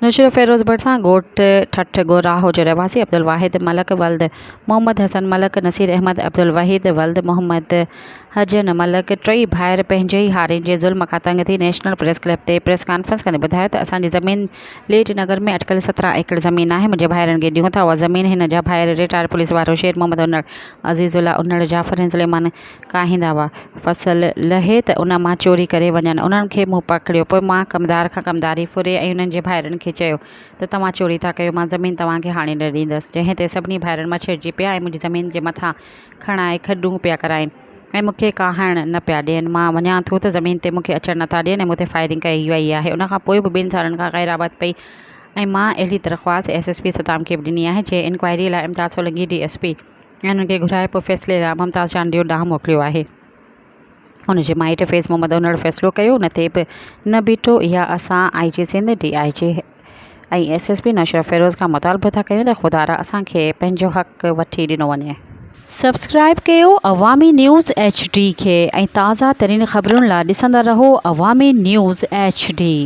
نوشهروفيروز ڀرسان ڳوٺ ٺٺ ڳوراهو جو رهواسي عبدالواحد ملڪ ولد محمد حسن ملڪ، نصير احمد عبدالوحيد ولد محمد حجن ملڪ ٽئي ڀائر پنهنجي ئي هارين جي ظلم کان تنگ ٿي نيشنل پريس ڪلب تي پريس ڪانفرنس ڪندي ٻڌايو ته اسان جي زمين ليٽ نگر ۾ اٽڪل 17 ايڪڙ زمين آهي منهنجي ڀائرن کي ڏيون ٿا اها زمين هن جا ڀائر رٽائرڊ پوليس وارو شير محمد انڙ، عزيز الله انڙ، جعفر ۽ سليمان ڪاهيندا هئا. فصل لهي ته ان مان چوري ڪري وڃن. انهن کي مون پڪڙيو. پوء مان ڪمدار کان ڪمداري ڦري ۽ انهن جي ڀائرن کي چيو ته توهان چوري ٿا ڪيو، مان زمين توهان کي هاڻي نه ڏيندس. جنهن تي سڀني ڀائرن مڇرجي پيا ۽ منهنجي زمين جي مٿان کڻائي کڏون پيا ڪرائين ۽ مون کي ڪاهڻ نه پيا ڏين. مان وڃان ٿو ته زمين تي مون کي اچڻ نه ٿا ڏين ۽ مون تي فائرنگ ڪئي ويئي آهي. ان کان پوء به ٻن سالن کان غير آباد پئي ۽ مان اهڙي درخواست ايس ايس پي صدام کي به ڏني آهي، جنهن انڪوائريء لاء امداد سولنگي ڊي ايس پي ۽ انهن کي گهرائي پوء فيصلي لاء ممتاز چانڊيو ڏانهن موڪليو آهي. ان جي مائٽ فيض محمد انڙ فيصلو ڪيو ان تي به نه بيٺو. اها اسان I G Sindh, D I G ۽ S S P Naushahro Feroze کان مطالبو ٿا ڪيون ته خدارا اسان کي پنهنجو حق وٺي ڏنو وڃي. سبسڪرائيب ڪيو عوامي نيوز ايڇ ڊي کي ۽ تازه ترين خبرن لا ڏسندا رهو عوامي نيوز ايڇ ڊي.